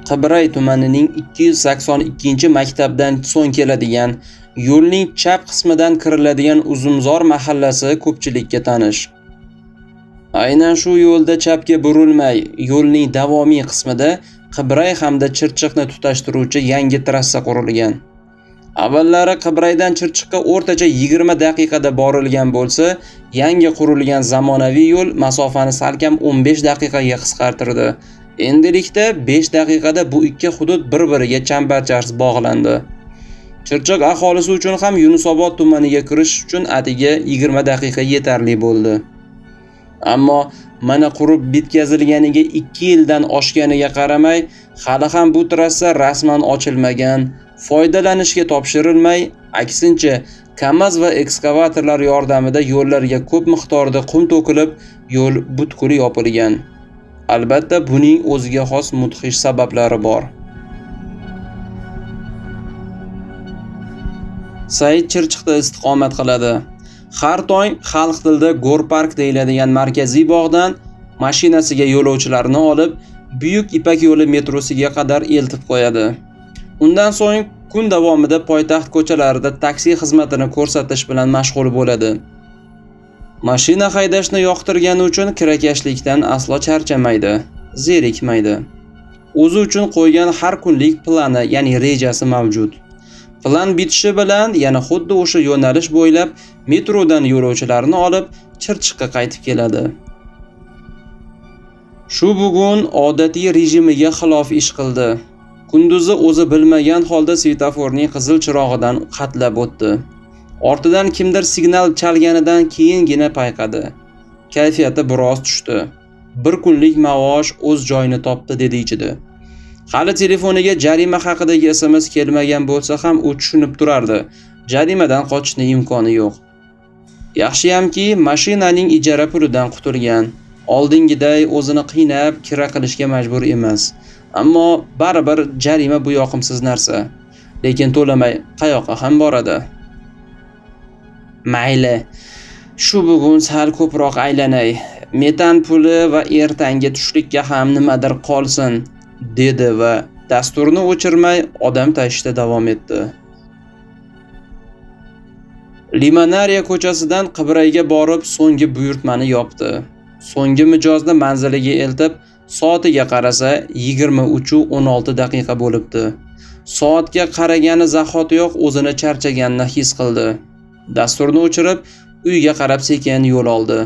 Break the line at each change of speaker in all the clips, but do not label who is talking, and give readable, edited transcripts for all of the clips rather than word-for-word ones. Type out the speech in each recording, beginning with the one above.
Qibray tumanining 282-maktabdan so'ng keladigan, yo'lning chap qismidan kiriladigan Uzumzor mahallasi ko'pchilikka tanish. Aynan shu yo'lda chapga burilmay, yo'lning davomiy qismida Qibray hamda Chirchiqni tutashtiruvchi yangi trassa qurilgan. Avvallari Qibraydan Chirchiqqa o'rtacha 20 daqiqada borilgan bo'lsa, yangi qurilgan zamonaviy yo'l masofani salkam 15 daqiqaga qisqartirdi. Endilikda 5 daqiqada bu ikki hudud bir-biriga chambarchas bog'landi. Chirchiq aholisi uchun ham Yunusobod tumaniga kirish uchun atigi 20 daqiqa yetarli bo'ldi. Ammo mana qurib bitkazilganiga 2 yildan oshganiga qaramay, hali ham bu trassa rasman ochilmagan, foydalanishga topshirilmay, aksincha KAMAZ va ekskavatorlar yordamida yo'llarga ko'p miqdorda qum to'kilib, yo'l butkul yopilgan. Albatta, buning o'ziga xos mudhish sabablari bor. Said Chirchiqda istiqomat qiladi. Har tong xalq tilida Go'rpark deyiladigan markaziy bog'dan mashinasiga yo'lovchilarni olib, Buyuk Ipak yo'li metrosiga qadar eltib qo'yadi. Undan so'ng kun davomida poytaxt ko'chalarida taksi xizmatini ko'rsatish bilan mashg'ul bo'ladi. Mashina haydashni yoqtirgani uchun kirakashlikdan aslo charchamaydi, zerikmaydi. O'zi uchun qo'ygan har kunlik plani, ya'ni rejasi mavjud. Plan bitishi bilan yana xuddi o'sha yo'nalish bo'ylab metrodan yo'lovchilarni olib Chirchiqqa qaytib keladi. Shu bugun odatiy rejimiga xilof ish qildi. Kunduzi o'zi bilmagan holda svetoforning qizil chirog'idan hatlab o'tdi. Ortidan kimdir signal chalganidan keyingina payqadi. Kayfiyati biroz tushdi. Bir kunlik maosh o'z joyini topdi dedi ichida. Hali telefoniga jarima haqidagi SMS kelmagan bo'lsa ham u tushunib turardi. Jarimadan qochishning imkoni yo'q. Yaxshiyamki, mashinaning ijara pulidan qutulgan. Oldingiday o'zini qiynab kira qilishga majbur emas. Ammo baribir jarima bu yoqimsiz narsa. Lekin to'lamay qayoqqa ham boradi. Mayli, shu bugun sal ko'proq aylanay. Metan puli va ertangi tushlikka ham nimadir qolsin, dedi va dasturni o'chirmay odam tashishda davom etdi. Limonariya ko'chasidan Qibrayga borib so'nggi buyurtmani yopdi. So'nggi mijozni manziliga eltib, soatiga qarasa 23:16 daqiqa bo'libdi. Soatga qaragani zahotiyoq o'zini charchaganini his qildi. Dasturni o'chirib, uyga qarab sekin yo'l oldi.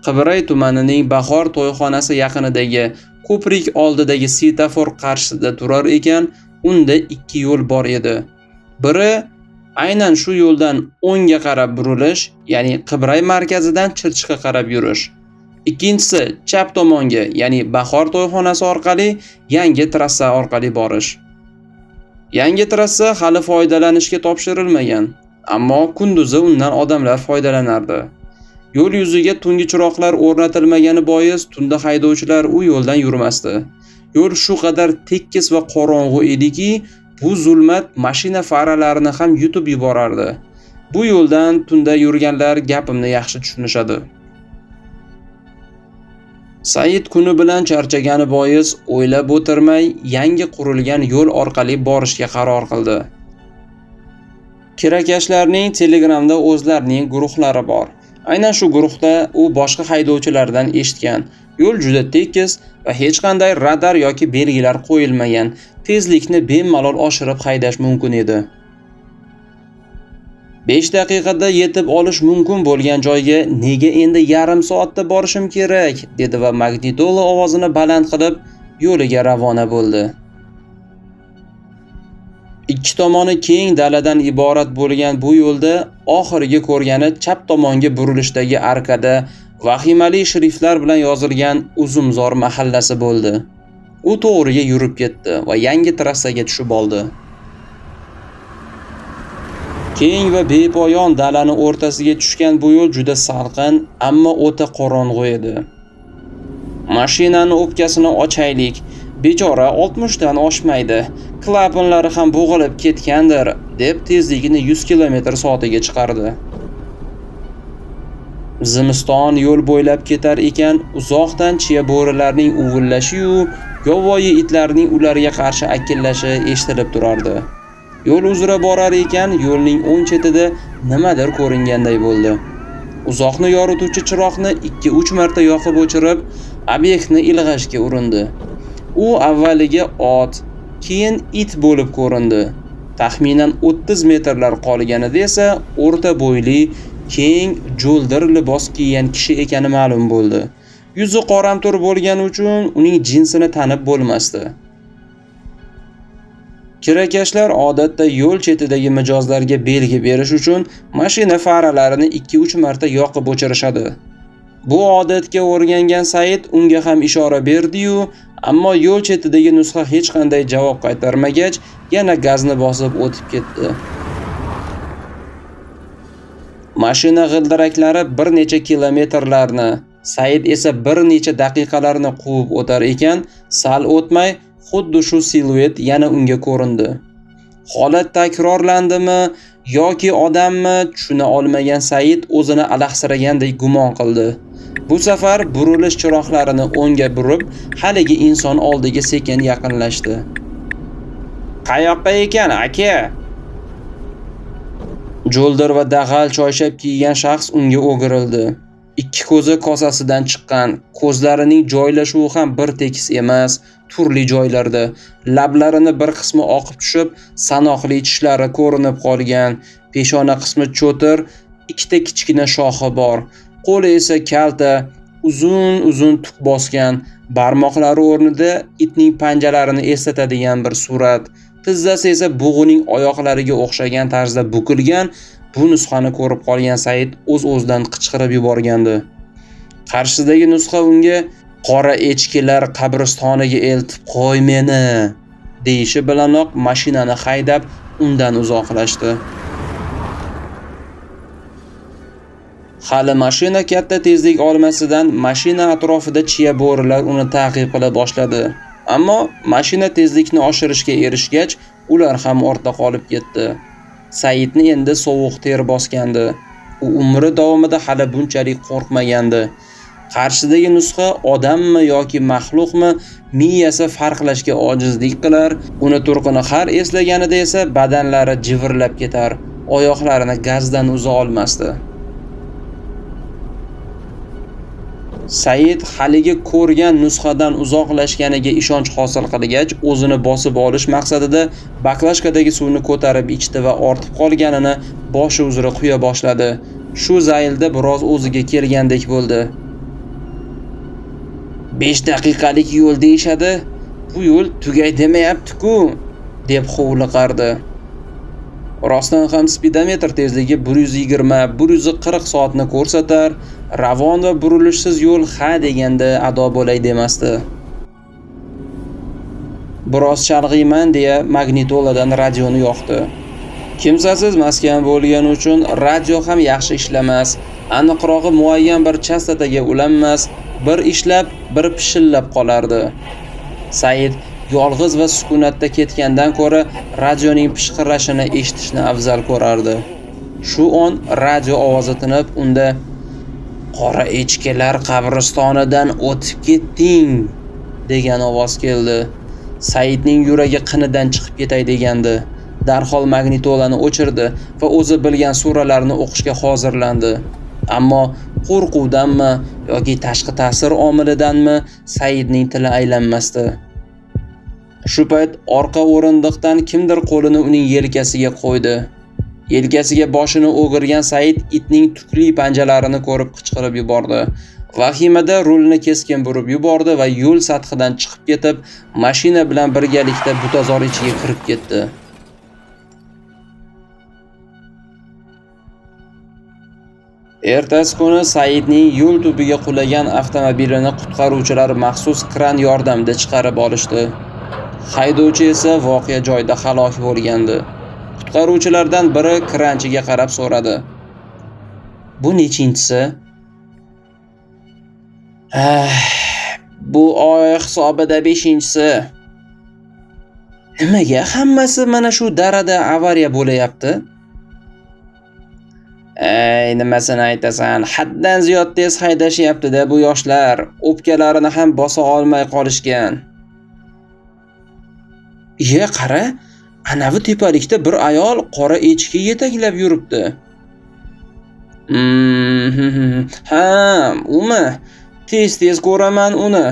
Qibray tumanining Bahor to'yxonasi yaqinidagi ko'prik oldidagi svetofor qarshisida turar ekan, unda ikki yo'l bor edi. Biri aynan shu yo'ldan o'ngga qarab burilish, ya'ni Qibray markazidan Chirchiqqa qarab yurish. Ikkinchisi chap tomonga, ya'ni Bahor to'yxonasi orqali yangi trassa orqali borish. Yangi trassa hali foydalanishga topshirilmagan, ammo kunduzi undan odamlar foydalanardi. Yo'l yuziga tungi chiroqlar o'rnatilmagani bois tunda haydovchilar u yo'ldan yurmasdi. Yo'l shu qadar tekis va qorong'u ediki, bu zulmat mashina faralarini ham yutib yuborardi. Bu yo'ldan tunda yurganlar gapimni yaxshi tushunishadi. Said kuni bilan charchagani bois o'ylab o'tirmay yangi qurilgan yo'l orqali borishga qaror qildi. Kirakashlarning Telegramda o'zlarining guruhlari bor. Aynan shu guruhda u boshqa haydovchilardan eshitgan. Yo'l juda tekis va hech qanday radar yoki belgilar qo'yilmagan. Tezlikni bemalol oshirib haydash mumkin edi. 5 daqiqada yetib olish mumkin bo'lgan joyga nega endi yarim soatda borishim kerak, dedi va magnitola ovozini baland qilib yo'liga ravona bo'ldi. Ikki tomoni keng daladan iborat bo'lgan bu yo'lda oxirgi ko'rgani chap tomonga burilishdagi arkada vahimali shriftlar bilan yozilgan Uzumzor mahallasi bo'ldi. U to'g'riga yurib ketdi va yangi trassaga tushib oldi. Keng va bepoyon dalani o'rtasiga tushgan bu yo'l juda salqin, ammo o'ta qorong'u edi. Mashinani o'pkasini ochaylik. Bechora 60 dan oshmaydi. Klapanlari ham bo'g'ilib ketgandir, deb tezligini 100 kilometr soatiga chiqardi. Zimiston yo'l bo'ylab ketar ekan, uzoqdan chiya bo'rilarning uvillashi-yu, yovvoyi itlarning ularga qarshi akillashi eshitilib turardi. Yo'l uzra borar ekan, yo'lning o'ng chetida nimadir ko'ringanday bo'ldi. Uzoqni yorituvchi chiroqni 2-3 marta yoqib o'chirib, obyektni ilg'ashga urindi. U avvaliga ot, keyin it bo'lib ko'rindi. Taxminan 30 metrlar qolganida esa o'rta bo'yli, keng, jo'ldir libos kiygan kishi ekani ma'lum bo'ldi. Yuzi qoramtir bo'lgani uchun uning jinsini tanib bo'lmasdi. Kirakashlar odatda yo'l chetidagi mijozlarga belgi berish uchun mashina faralarini 2-3 marta yoqib o'chirishadi. Bu odatga o'rgangan Said unga ham ishora berdi-yu, ammo yo'l chetidagi nusxa hech qanday javob qaytarmagach, yana gazni bosib o'tib ketdi. Mashina g'ildiraklari bir necha kilometrlarni, Said esa bir necha daqiqalarni quvib o'tar ekan, sal o'tmay xuddi shu siluet yana unga ko'rindi. Holat takrorlandimi yoki odammi tushuna olmagan Said o'zini alahsiragandek gumon qildi. Bu safar burilish chiroqlarini o'ngga burib, haligi inson oldiga sekin yaqinlashdi. Qayoqqa ekan, aka? Jo'ldir va dag'al choyshab kiygan shaxs unga o'girildi. Ikki ko'zi kosasidan chiqqan, ko'zlarining joylashuvi ham bir tekis emas, turli joylarda. Lablarini bir qismi oqib tushib, sanoqli tishlari ko'rinib qolgan, peshona qismi cho'tir, ikkita kichkina shoxi bor. Qo'li esa kalta, uzun-uzun tuk bosgan, barmoqlari o'rnida itning panjalarini eslatadigan bir surat. Tizzasi esa bug'uning oyoqlariga o'xshagan tarzda bukilgan. Bu nusxani ko'rib qolgan Said o'z-o'zidan qichqirib yuborgandi. Qarshisidagi nusxa unga qora echkilar qabristoniga eltib qo'y meni deyishi bilanoq mashinani haydab undan uzoqlashdi. Hali mashina katta tezlik olmasidan mashina atrofida chiya bo'rilar uni ta'qib qila boshladi. Ammo mashina tezlikni oshirishga erishgach, ular ham ortda qolib ketdi. Saidni endi sovuq ter bosgandi. U umri davomida hali bunchalik qo'rqmagandi. Qarshidagi nusxa odammi yoki maxluqmi, miyasi farqlashga ojizlik qilar, uni turqini har eslaganida esa badanlari jivirlab ketar, oyoqlarini gazdan uza olmasdi. Said haligi ko'rgan nusxadan uzoqlashganiga ishonch hosil qilgach, o'zini bosib olish maqsadida baklashkadagi suvni ko'tarib ichdi va ortib qolganini boshi uzra quya boshladi. Shu zaylda biroz o'ziga kelgandek bo'ldi. 5 daqiqalik yo'l deyishadi, bu yo'l tugay demayapti-ku, deb hovliqardi. Rostdan ham spidometr tezligi 120-140 soatni ko'rsatar, ravon va burilishsiz yo'l ha deganda ado bo'lay demasdi. Biroz chalg'iyman deya magnitoladan radioni yoqdi. Kimsasiz maskan bo'lgani uchun radio ham yaxshi ishlamas, aniqrog'i muayyan bir chastotaga ulanmas, bir ishlab, bir pishillab qolardi. Said yolg'iz va sukunatda ketgandan ko'ra radioning pishqirashini eshitishni afzal ko'rardi. Shu on radio ovozi tinib, unda qora echkilar qabristonidan o'tib ketding degan ovoz keldi. Saidning yuragi qinidan chiqib ketay degandi. Darhol magnitolani o'chirdi va o'zi bilgan suralarni o'qishga hozirlandi. Ammo qo'rquvdanmi yoki tashqi ta'sir omilidanmi Saidning tili aylanmasdi. Shu payt orqa o'rindiqdan kimdir qo'lini uning yelkasiga qo'ydi. Yelkasiga boshini o'girgan Said itning tukli panjalarini ko'rib qichqirib yubordi. Vahimada rulni keskin burib yubordi va yo'l sathidan chiqib ketib, mashina bilan birgalikda butazor ichiga kirib ketdi. Ertasi kuni Saidning yo'l tubiga qulagan avtomobilini qutqaruvchilar maxsus kran yordamida chiqarib olishdi. Haydovchi esa voqea joyida halok bo'lgandi. Qutqaruvchilardan biri kranchiga qarab so'radi. Bu nechinchisi? Bu oy hisobida 5-inchisi. Nimaga hammasi mana shu darada avariya bo'layapti? Ey, nimasini aytasan, haddan ziyod tez haydashyapti-da bu yoshlar, o'pkalarini ham bosa olmay qolishgan. Iye, qara, anavi tepalikda bir ayol qora echki yetaklab yuribdi. Ha, umi? Tez-tez ko'raman uni.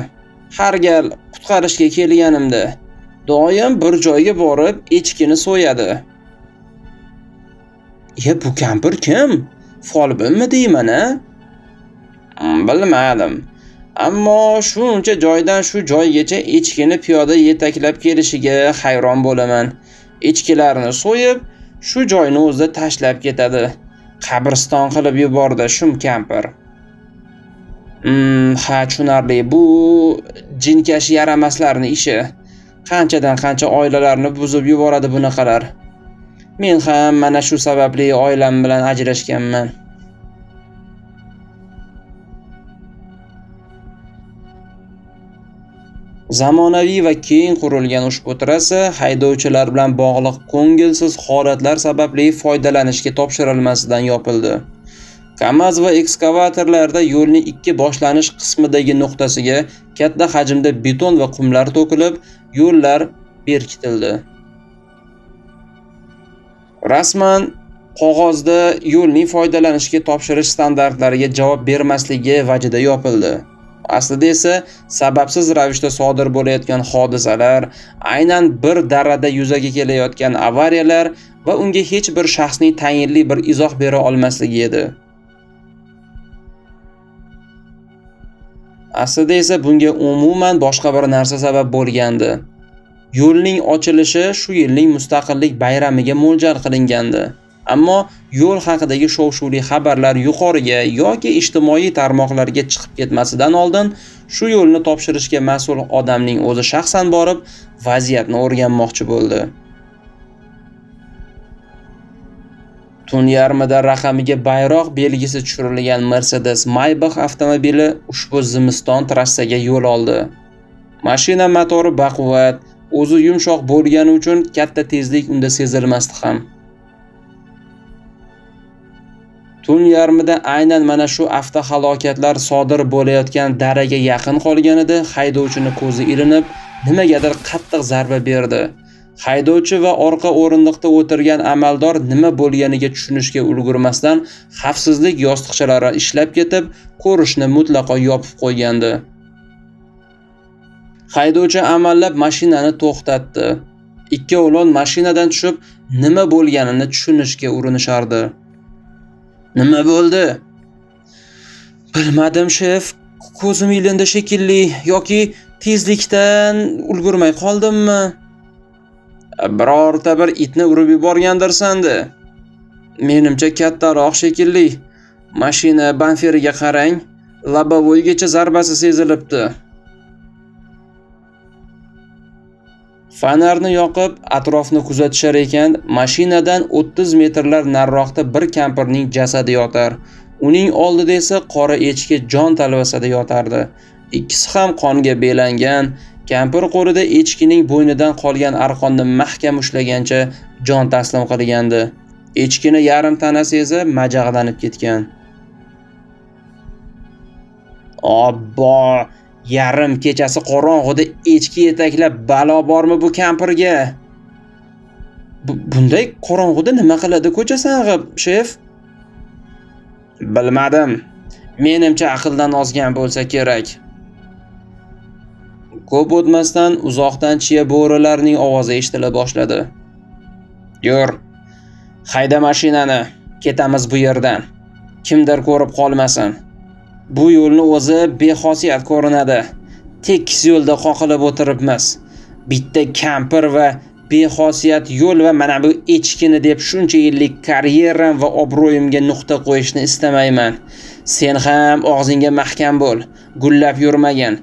Har gal qutqarishga kelganimda doim bir joyga borib echkini so'yadi. Iye, bu kampir kim? Folbinmi deyman-a? Bilmadim. Ammo shuncha joydan shu joygacha echkini piyoda yetaklab kelishiga hayron bo'laman. Echkilarni so'yib, shu joyni o'zida tashlab ketadi. Qabriston qilib yubordi shum kampir. Ha, tushunarli. Bu jinkash yaramaslarning ishi. Qanchadan qancha oilalarni buzib yuboradi bunaqalar. Men ham mana shu sababli oilam bilan ajrashganman. Zamonaviy va keng qurilgan ushbu trassa haydovchilar bilan bog'liq ko'ngilsiz holatlar sababli foydalanishga topshirilmasidan yopildi. KAMAZ va ekskavatorlarda yo'lning ikki boshlanish qismidagi nuqtasiga katta hajmda beton va qumlar to'kilib, yo'llar berkitildi. Rasman qog'ozda yo'lning foydalanishga topshirish standartlariga javob bermasligi vajida yopildi. Aslida esa sababsiz ravishda sodir bo'layotgan hodisalar, aynan bir darada yuzaga kelayotgan avariyalar va unga hech bir shaxsning tayinli bir izoh bera olmasligi edi. Aslida esa bunga umuman boshqa bir narsa sabab bo'lgandi. Yo'lning ochilishi shu yilning mustaqillik bayramiga mo'ljal qilingandi. Ammo yo'l haqidagi shov-shuvli xabarlar yuqoriga yoki ijtimoiy tarmoqlarga chiqib ketmasidan oldin shu yo'lni topshirishga mas'ul odamning o'zi shaxsan borib vaziyatni o'rganmoqchi bo'ldi. Tun yarmida raqamiga bayroq belgisi tushirilgan Mercedes Maybach avtomobili ushbu zimiston trassaga yo'l oldi. Mashina motori baquvvat, o'zi yumshoq bo'lgani uchun katta tezlik unda sezilmasdi ham. Tun yarmida aynan mana shu avtohalokatlar sodir bo'layotgan daraga yaqin qolganida haydovchini ko'zi ilinib, nimagadir qattiq zarba berdi. Haydovchi va orqa o'rindiqda o'tirgan amaldor nima bo'lganiga tushunishga ulgurmasdan xavfsizlik yostiqchalari ishlab ketib, ko'rishni mutlaqo yopib qo'ygandi. Haydovchi amallab mashinani to'xtatdi. Ikkovlon mashinadan tushib, nima bo'lganini tushunishga urinishardi. Nima bo'ldi? Bilmadim, shef. Ko'zim ilindi shekilli yoki tezlikdan ulgurmay qoldimmi? Birorta bir itni urib yuborgandirsan-da. Menimcha kattaroq shekilli. Mashina bamferiga qarang, labovoygacha zarbasi sezilibdi. Fonarni yoqib, atrofni kuzatishar ekan, mashinadan 30 metrlar nariroqda bir kampirning jasadi yotar. Uning oldida esa qora echki jon talvasada yotardi. Ikkisi ham qonga belangan. Kampir qo'lida echkining bo'ynidan qolgan arqonni mahkam ushlagancha jon taslim qilgandi. Echkini yarim tanasi esa majag'lanib ketgan. Obbo, yarim kechasi qorong'uda echki yetaklab balo bormi bu kampirga? Bunday qorong'uda nima qiladi ko'cha sang'ib, shef? Bilmadim. Menimcha aqldan ozgan bo'lsa kerak. Ko'p o'tmasdan uzoqdan chiya bo'rilarning ovozi eshitila boshladi. Yur, hayda mashinani, ketamiz bu yerdan. Kimdir ko'rib qolmasin. Bu yo'lni o'zi bexosiyat ko'rinadi. Tekis yo'lda qoqilib o'tiribmiz. Bitta kampir va bexosiyat yo'l va mana bu echkini deb shuncha yillik karyeram va obro'yimga nuqta qo'yishni istamayman. Sen ham og'zingga mahkam bo'l, gullab yurmagin.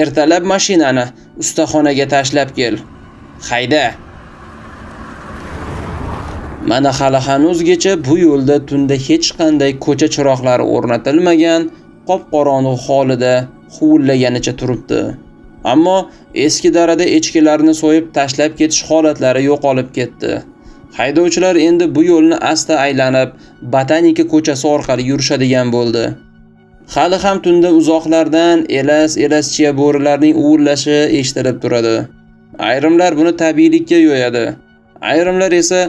Ertalab mashinani ustaxonaga tashlab kel. Hayda. Mana hali hanuzgacha bu yo'lda tunda hech qanday ko'cha chiroqlari o'rnatilmagan, qop-qorong'u holida huvillaganicha turibdi. Ammo eski darada echkilarni so'yib tashlab ketish holatlari yo'qolib ketdi. Haydovchilar endi bu yo'lni asta aylanib, Botanika ko'chasi orqali yurishadigan bo'ldi. Hali ham tunda uzoqlardan elas-elas chiya bo'rilarning uvillashi eshitilib turadi. Ayrimlar buni tabiiylikka yo'yadi. Ayrimlar esa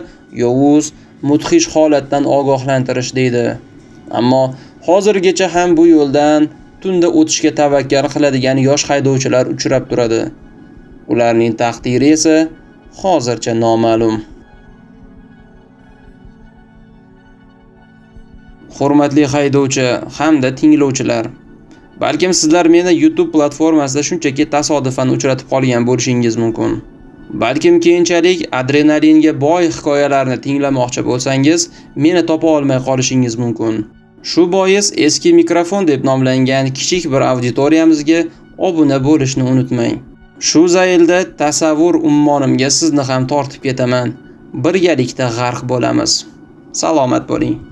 yovuz, mudhish holatdan ogohlantirish deydi. Ammo hozirgacha ham bu yo'ldan tunda o'tishga tavakkal qiladigan yosh haydovchilar uchrab turadi. Ularning taqdiri esa hozircha noma'lum. Hurmatli haydovchi hamda tinglovchilar, balkim sizlar meni YouTube platformasida shunchaki tasodifan uchratib qolgan bo'lishingiz mumkin. Balkim keyinchalik adrenalinga boy hikoyalarni tinglamoqchi bo'lsangiz, meni topa olmay qolishingiz mumkin. Shu bois eski mikrofon deb nomlangan kichik bir auditoriyamizga obuna bo'lishni unutmang. Shu zaylda tasavvur ummonimga sizni ham tortib ketaman. Birgalikda g'arq bo'lamiz. Salomat bo'ling.